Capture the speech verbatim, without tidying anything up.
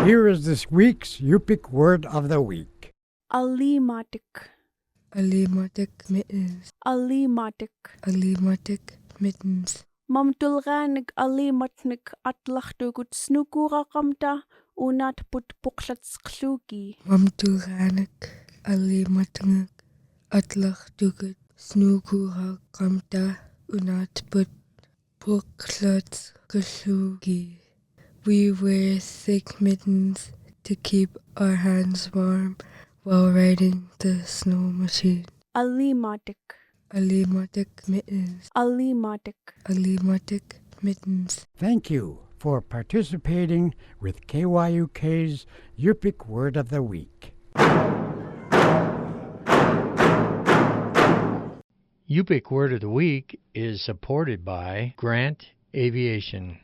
Here is this week's Yupik word of the week. Alimatik. Alimatik mittens. Alimatik. Alimatik mittens. Mamtulganik alimatnik atlaxtukut snukurakamta unatput puklatskluki. Mamtulganik alimatnik atlaxtukut snukurakamta unatput puklatskluki. We wear thick mittens to keep our hands warm while riding the snow machine. Alimatik. Alimatik mittens. Alimatik. Alimatik mittens. Thank you for participating with K Y U K's Yupik Word of the Week. Yupik Word of the Week is supported by Grant Aviation.